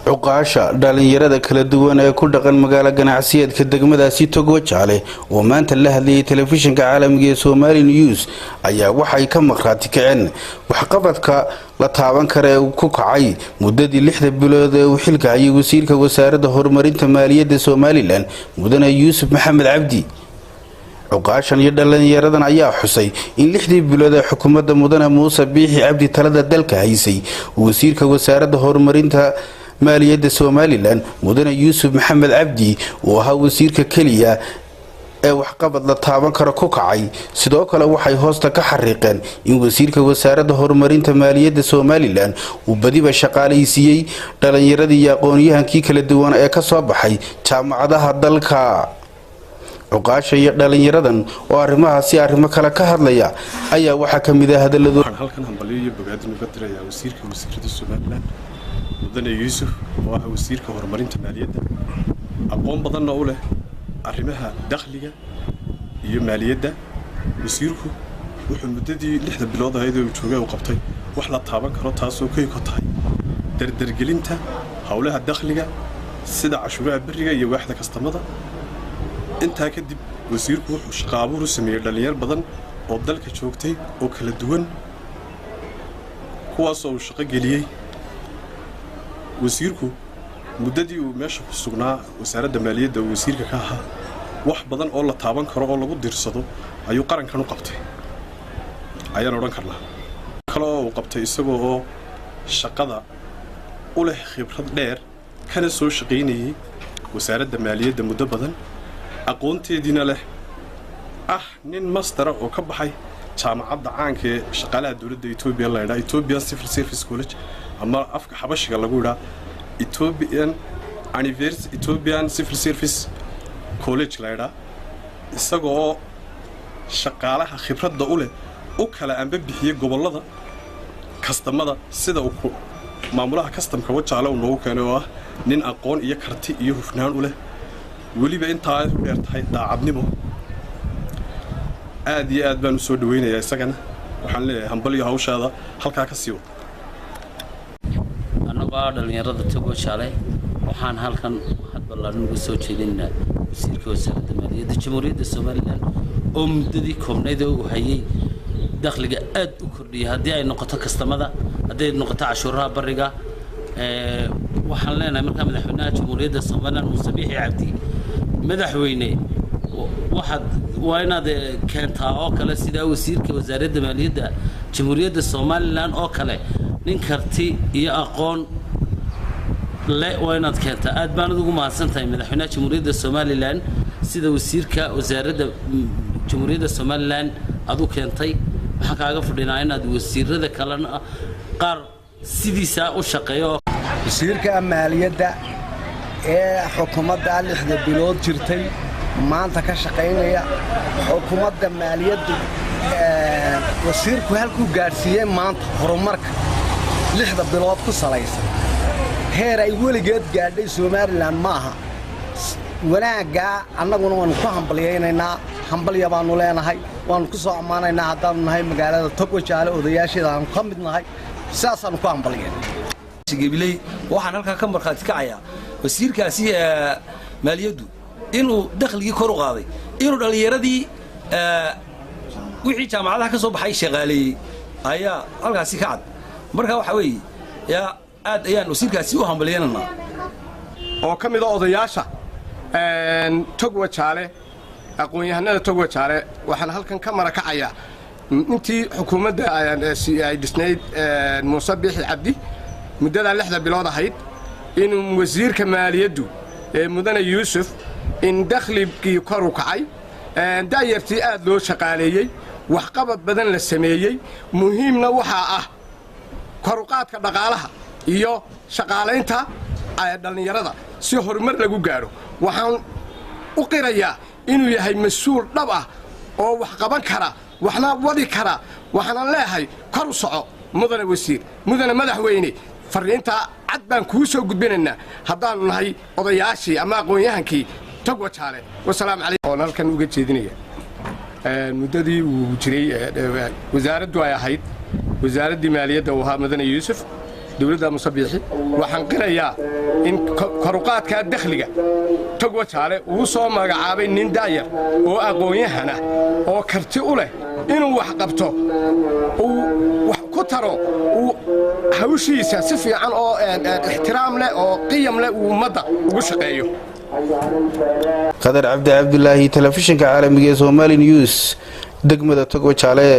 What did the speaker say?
Cuqaasha, dhalinyarada kala duwan ee ku dhaqan magaalo ganacsiyeedka degmadaasi Togwajaale oo maanta la hadlayay telefishinka caalamiga ee Somali News ayaa waxay ka maqraati kaceen waxqabadka la taaban kara ee uu ku kacay muddadii 6da bilood ee uu xilka hayay wasiirka wasaaradda horumarinta maaliyadda Somaliland, mudane Yuusuf Maxamed Cabdi. Cuqaashan iyo dhalinyaradan ayaa xusay in 6dii bilood ee xukuumadda mudane Muuse Biixi Cabdi talada dalka haysay, wasiirka wasaaradda horumarinta maaliyadda Somaliland, mudane Yuusuf Maxamed Cabdi, uu ahaa wasiirka keliya ee waxqabad la taaban karo ku kacay. Sidoo kale waxay hoosta ka xariiqeen in wasiirka wasaaradda horumarinta maaliyadda Somaliland uu badiba shaqaalaysiiyey dhalinyaradii iyo aqoon-yahankii kala duwan ee kasoo baxay jaamacadaha dalka. Cuqaasha iyo dhalinyaradan oo arrimahaasi arrimo kale ka hadlaya ayaa waxaa ka mid ah hadaladooda. Waxaan halkan hambalyo iyo bogaadin uga dirayaa wasiirka wasiirada Somaliland, mudane Yuusuf, oo ah wasiirka horumarinta maaliyadda, aqoon badanna u leh arrimaha dakhliga iyo maaliyadda. Wasiirku wuxuu muddadii 6da bilood ahayd ee uu joogay uu qabtay wax la taaban karo, taasoo kay ku tahay dardargelinta howlaha dakhliga sida cashuuraha beriga iyo waaxda kastamada. Intaa kadib, wasiirku wuxuu shaqo abuur u sameeyey dhallinyar badan oo dalka joogtay oo kala duwan, kuwaasoo uu shaqo geliyey. Wasiirku muddadii uu meesha ku sugnaa, wasaaradda maaliyadda uu wasiirka ka ahaa, wax badan oo la taaban karo oo lagu diirsado ayuu qarankan u qabtay ayaan odhan karnaa. Kale oo uu qabtay, isagoo oo shaqada u leh khibrad dheer, kana soo shaqaynayey wasaaradda maaliyadda muddo badan, aqoonteediina leh, ah nin master ah oo ka baxay jaamacadda caanka ee shaqaalaha dowladda Etoobiya la yidhaha Ethiopian Civil Service College, ama afka Xabashiga lagu yidhaha Ethiopian Civil Service College la yidhaha, isagoo shaqaalaha khibradda u leh u kala amba bixiyey gobollada kastamada, sida uu maamulaha kastamka Wajaale uu noogu keenay, oo ah nin aqoon iyo karti iyo hufnaan u leh, weliba intaa ay u dheer tahay daacadnimo. Aad iyo aad baan u soo dhaweynayaa isagana. Waxaan leeyahay hambalyo, hawshaada halkaa ka sii wad. Annagoo ah dhallinyarada Togwajaale, waxaan halkan mahad ballaaran uga soo jeedinaynaa wasiirka wasaaradda maaliyadda Jamhuuriyadda Somaliland oo muddadii koobnayd oo uu hayay dakhliga aad u kordhiyay, haddii ay noqoto kastamada, haddii ay noqoto cashuuraha bariga. Waxaan leenahay markaa madaxweynaha Jamhuuriyadda Somaliland, Muuse Biixi Cabdi, madaxweyne, waxaad waa inaad keentaa oo kale sidaa wasiirka wasaaradda maaliyadda Jamhuuriyadda Somaliland oo kale, nin karti iyo aqoon le waa inaad keentaa. Aad baanad ugu mahadsan tahay madaxweynaha Jamhuuriyadda Somaliland sida wasiirka wasaaradda Jamhuuriyadda Somaliland aad u keentay. Waxaan kaaga fadhinaa inaad wasiirada kalena qaar sidiisaa u shaqeeyo. Wasiirka maaliyadda ee xukuumadda 6da bilood jirtay maanta ka shaqaynaya xukuumadda maaliyaddu, wasiirku halkuu gaadhsiiyey maanta horumarka 6da bilood ku salaysan heer ay weligeed gaadhay Somaliland ma aha. Wanaaggaa annaguna waannu ku hambalyaynaynaa, hambalya baannu leenahay, waannu ku soo ammaanaynaa. Haddaannu nahay magaalada Togwajaale, odayaasheeda aanu ka mid nahay, sidaasaannu ku hambalyayna. Gabiley, waxaan halkaa ka markhaati kacayaa wasiirkaasi maaliyaddu inuu dakhligii kor u qaaday, inuu dhallinyaradii wixii jaamacadaha ka soo baxay shaqaaleeyey ayaa halkaasi ka cad. Marka waxaa weeye yaa aad ayaan wasiirkaasi u hambalyeynanaa. Oo ka mida odayaasha Togwajaale, aqoon-yahanada Togwajaale, waxaan halkan ka marakacayaa intii xukuumadda ay dhisnayd Muuse Biixi Cabdi, muddadaa 6da bilood ahayd, inuu wasiirka maaliyaddu mudane Yuusuf in dakhligii kor u kacay, da'yartii aad loo shaqaaleeyey, waxqabad badan la sameeyey. Muhiimna waxaa ah koruqaadka dhaqaalaha iyo shaqaalaynta dhallinyarada si horumar lagu gaadho. Waxaan u qirayaa inuu yahay mas-uul dhab ah oo wax qaban kara, waxna wadi kara. Waxaana leeyahay kor u soco, mudane wasiir, mudane madaxweyne. Farriintaa cad baan kuu soo gudbinaynaa haddaannu nahay odayaashii ama aqoon-yahankii Togwajaale. Wasalaamu calaykum. Oon halkan uga jeedinaya, muddadii uu jiray wasaaraddu ay ahayd wasaaraddii maaliyadda uu ahaa mudane Yuusuf, Dowladda Muuse Biixi waxaan qirayaa in koruqaadkaa dakhliga Togwajaale uu soo magacaabay nin da'yar oo aqoon-yahan ah oo karti u leh inuu wax qabto, uu wax ku taro, uu hawshiisa si fiican oo ixtiraam leh oo qiyam leh uu ummadda ugu shaqeeyo. Qadar Cabdi Cabdilaahi, telefishinka caalamiga ee Somali News, degmada Togwajaale.